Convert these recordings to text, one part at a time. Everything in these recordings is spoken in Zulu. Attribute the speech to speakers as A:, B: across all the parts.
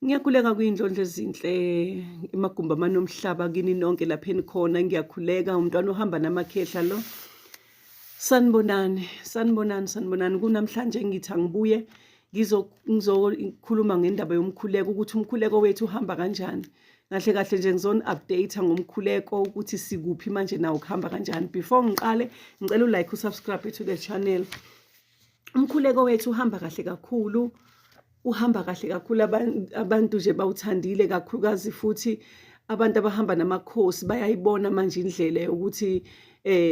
A: Ngiyakhuleka kwiy'ndlondlo ezinhle emagumbi amane omhlaba kini nonke lapha enikhona. Ngiyakhuleka umntwana ohamba namakhehla lo. Sanibonani, sanibonani, sanibonani. Kunamhlanje ngithi angibuye ngizokhuluma ngendaba yomkhuleko ukuthi umkhuleko wethu uhamba kanjani. Kahle kahle nje ngizoni-update ngomkhuleko ukuthi sikuphi manje nawo kuhamba kanjani. Before ngiqale, ngicela u-like, u-subscribe to the channel. Umkhuleko wethu uhamba kahle kakhulu, uhamba kahle kakhulu. Abantu nje bawuthandile kakhulukazi, futhi abantu abahamba namakhosi bayayibona manje indlela yokuthi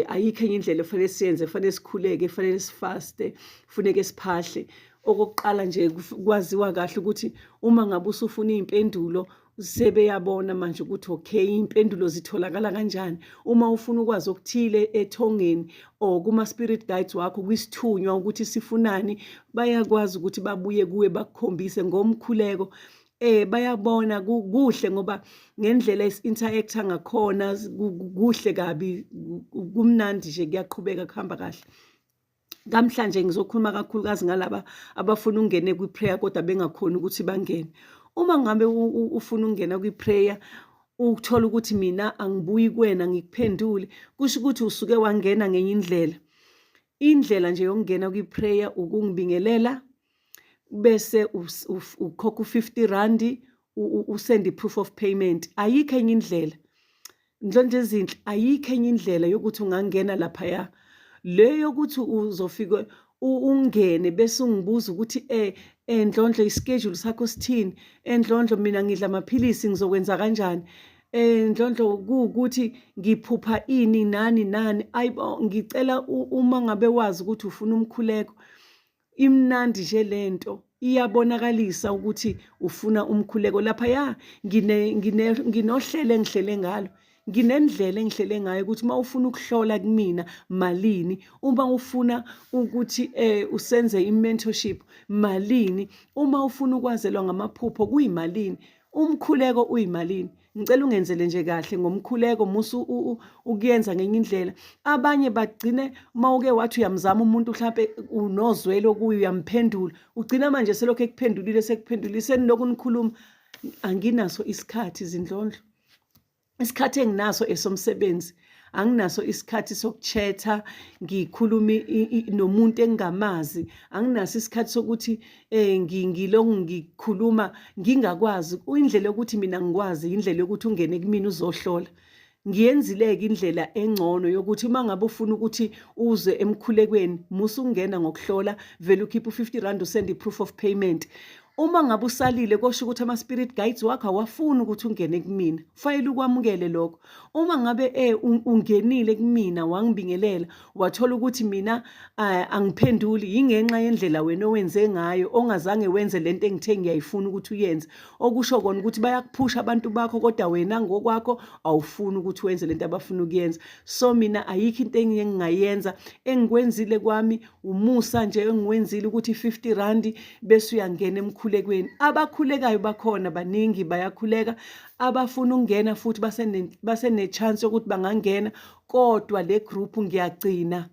A: ayikho enye indlela efanele siyenze, fanele sikhuleke, fanele sifaste, funeke siphahle. Okokuqala nje kwaziwa kahle ukuthi uma ngabe usufuna iy'mpendulo, sebeyabona manje ukuthi okay, iy'mpendulo zitholakala kanjani. Uma ufuna ukwazi okuthile ethongeni or kuma-spirit guides wakho, kwisithunywa, ukuthi sifunani, bayakwazi ukuthi babuye kuwe bakukhombise ngomkhuleko. Bayabona kuhle ngoba ngendlela esi-interacta ngakhona kuhle kabi, kumnandi nje, kuyaqhubeka kuhamba kahle. Namhlanje ngizokhuluma kakhulukazi ngalaba abafuna ukungena kwi-prayer kodwa bengakhoni ukuthi bangene. Uma ngabe ufuna ukungena kwi-prayer, ukuthola ukuthi mina angibuyi kuwena ngikuphendule, kusho ukuthi usuke wangena ngenye indlela. Indlela nje yokungena kwi-prayer ukungibingelela bese ukhokha u-R50, usende i-proof of payment. Ayikho enye indlela. Ndlondlo ezinhle, ayikho enye indlela yokuthi ungangena laphaya. Le yokuthi uzofike ungene bese ungibuza ukuthi Ndlondlo, i-schedule sakho sithini? Ndlondlo, mina ngidla amaphilisi, ngizokwenza kanjani? Ndlondlo, kuwukuthi ngiphupha ini nani nani. Ayibo, ngicela uma ngabe wazi ukuthi ufuna umkhuleko, imnandi nje lento, iyabonakalisa ukuthi ufuna umkhuleko. Laphaya nginohlelo engihlele ngalo, nginendlela engihlele ngayo ukuthi uma ufuna ukuhlola kumina, malini, uma ufuna ukuthi usenze i-mentorship, malini, uma ufuna ukwazelwa ngamaphupho, kuyimalini, umkhuleko uyimalini. Ngicela ungenzele nje kahle ngomkhuleko, musu ukuyenza ngenye indlela. Abanye bagcine uma uke wathi uyamzama umuntu, mhlampe unozwelo kuye, uyamphendula, ugcina manje selokhu ekuphendulile, sekuphendulile, senilokhu nikhuluma. Anginaso isikhathi, zindlondlo. Isikhathi enginaso esomsebenzi, anginaso isikhathi sokuchatha ngikhulume nomuntu engingamazi. Anginaso isikhathi sokuthi ngilokhu ngikhuluma ngingakwazi. Indlela yokuthi mina ngikwazi, indlela yokuthi ungene kumina uzohlola. Ngiyenzile-ke indlela engcono yokuthi uma ngabe ufuna ukuthi uze emkhulekweni, musa ukungena ngokuhlola, vele ukhiphe u-R50, usende i-proof of payment. Uma ngabe usalile, kosho ukuthi ama-spirit guides wakho awafuni ukuthi ungene kumina, fanele ukwamukele lokho. Uma ngabe ungenile kumina, wangibingelela, wathola ukuthi mina angiphenduli, yingenxa yendlela wena owenze ngayo, ongazange wenze lento engithe ngiyayifuna ukuthi uyenze. Okusho kona ukuthi bayakuphusha abantu bakho, kodwa wena ngokwakho awufuni ukuthi wenze lento abafuna ukuyenza. So mina ayikho into enye engingayenza. Engikwenzile kwami umusa nje engiwenzile ukuthi R50 bese uyangena emkhulekweni. Abakhulekayo bakhona baningi, bayakhuleka. Abafuna ukungena futhi basene-chance yokuthi bangangena, kodwa le group ngiyagcina,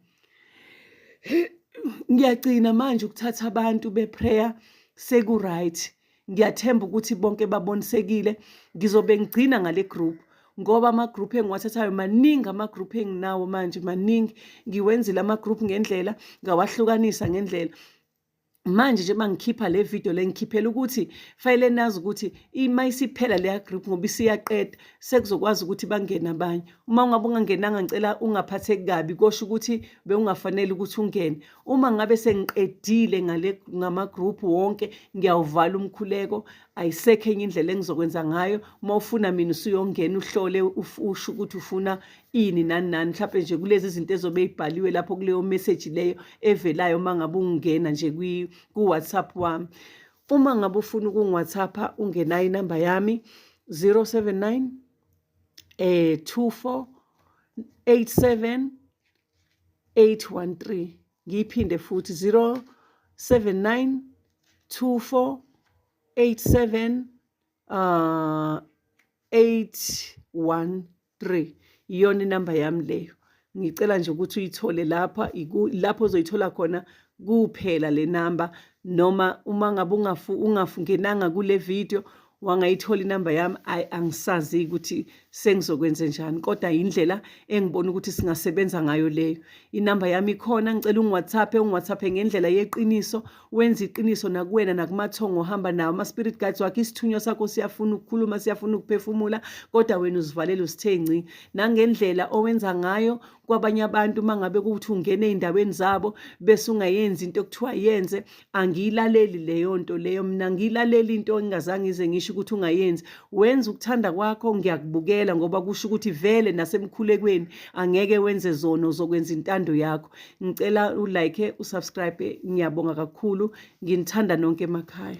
A: ngiyagcina manje ukuthatha abantu be-prayer, seku-right. Ngiyathemba ukuthi bonke babonisekile. Ngizobe ngigcina ngale group ngoba ama-group engiwathathayo maningi, ama-group enginawo manje maningi. Ngiwenzile ama-group ngendlela, ngawahlukanisa ngendlela. Manje nje mangikhipha le video le, ngikhiphela ukuthi fanele nazi ukuthi ima isiphela leya group, ngoba isiyaqeda, sekuzokwazi ukuthi bangene abanye. Uma ungabe ungangenanga, ngicela ungaphatheki kabi, kosho ukuthi bewungafanele ukuthi ungene. Uma ngabe sengiqedile ngale ngama-group wonke, ngiyawuvala umkhuleko, ayisekho enye indlela engizokwenza ngayo. Uma ufuna mina, usuyongena uhlole, usho ukuthi ufuna ini nani nani, mhlawumbe nje kulezi zinto ezobe ibhaliwe lapho kuleyo message leyo evelayo uma ngabe ungena nje ku-WhatsApp wami. Uma ngabe ufuna ukungi-WhatsAppa, ungenayo inamba yami, 079 24 87 813. Ngiyiphinde futhi, 079 24 87 813. Iyona inamba yami leyo. Ngicela nje ukuthi uyithole lapha, lapho ozoyithola khona kuphela le namba, noma uma ngabe ungafungenanga kule video. Wangayithola inamba yami, ayi angisazi ukuthi sengizokwenze njani, kodwa indlela engibona ukuthi singasebenza ngayo leyo. Inamba yami ikhona, ngicela ungiWhatsApp, ungiWhatsApp ngendlela yeqiniso, wenze iqiniso nakuwena nakumathongo ohamba nawo, ama-spirit guides wakho, isithunywa sakho siyafuna ukukhuluma, siyafuna ukuphefumula, kodwa wena uzivalela usithe ngci. Nangendlela owenza ngayo kwabanye abantu, uma ngabe kuthi ungena ey'ndaweni zabo bese ungayenzi into ekuthiwa yenze, angiyilaleli leyo nto leyo. Mina ngiyilaleli into engingazange ngize ngisho ukuthi ungayenzi. Wenza ukuthanda kwakho, ngiyakubukela, ngoba kusho ukuthi vele nasemkhulekweni angeke wenze zona, uzokwenza intando yakho. Ngicela ulike, usubscribe. Ngiyabonga kakhulu, nginithanda nonke emakhaya.